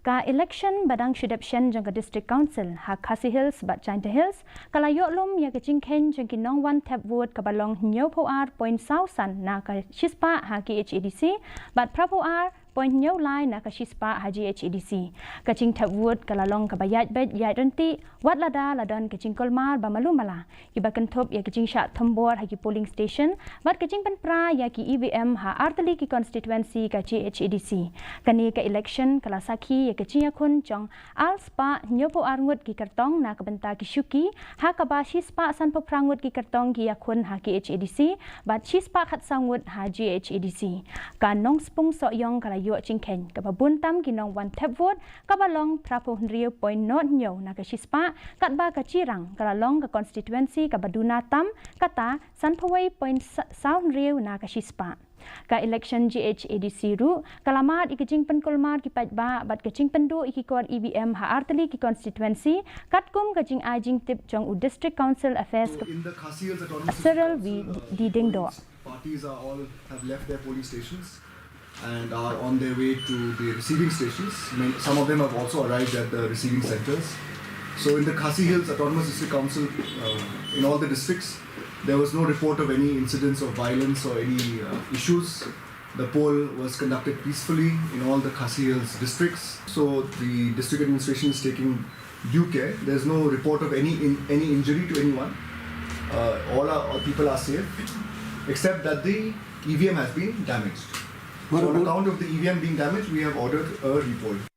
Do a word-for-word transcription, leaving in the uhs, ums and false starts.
Ka election ba dang shu dep shen jong ka District Council ha Khasi Hills bad Jaintia Hills ka la ïoh lum ïa ka jingkheiñ jong ki nongwan thep vote kaba long hynñiewphew ar point saw san na ka shispah ha K H A D C bad phraphew ar point hynñiew lai na ka shispah ha G H A D C. Ka jingthep vote ka la long kaba ïaid beit ïaid ryntih wat lada la don ka jingkulmar ba malu mala, kiba kynthup ïa ka jingshah thombor ha ki polling station bad ka jingpynpra ïa ki E V M ha artylli ki constituency ka G H A D C. Kane ka election ka la sakhi ïa ka jingïakhun jong ar spah hynñiewphew ar ngut ki kyrtong na ka bynta ki shuki, ha kaba shispah sanphew phra ngut ki kyrtong ki ïakhun ha K H A D C bad shispah khatsaw ngut ha G H A D C. Ka Nongspung Sohiong ka la ïoh jingkheiñ kaba bun tam ki nongwan thep vote kaba long phraphew hynriew point nod hynñiew na ka shispah, katba ka Jirang ka la long ka constituency kaba duna tam, kata sanphew wei point saw hynriew na ka shispah. Ka election G H A D C ruh ka la mad ïa ka jingpynkulmar ki paidbah bad ka jingpynduh ïa ki kot E V M ha artylli ki constituency, katkum ka jingai jingtip jong u District Council Affairs ka In the Khasi Hills Autonomous District Cyril Council, V. uh, D. Dingdoh. Parties are all have left their polling stations and are on their way to the receiving stations. Many, some of them have also arrived at the receiving centers. So in the Khasi Hills Autonomous District Council, uh, in all the districts, there was no report of any incidents of violence or any, uh, issues. The poll was conducted peacefully in all the Khasi Hills districts. So the district administration is taking due care. There's no report of any in, any injury to anyone. Uh, all, are, all people are safe, except that the E V M has been damaged. So on account of the E V M being damaged, we have ordered a repoll.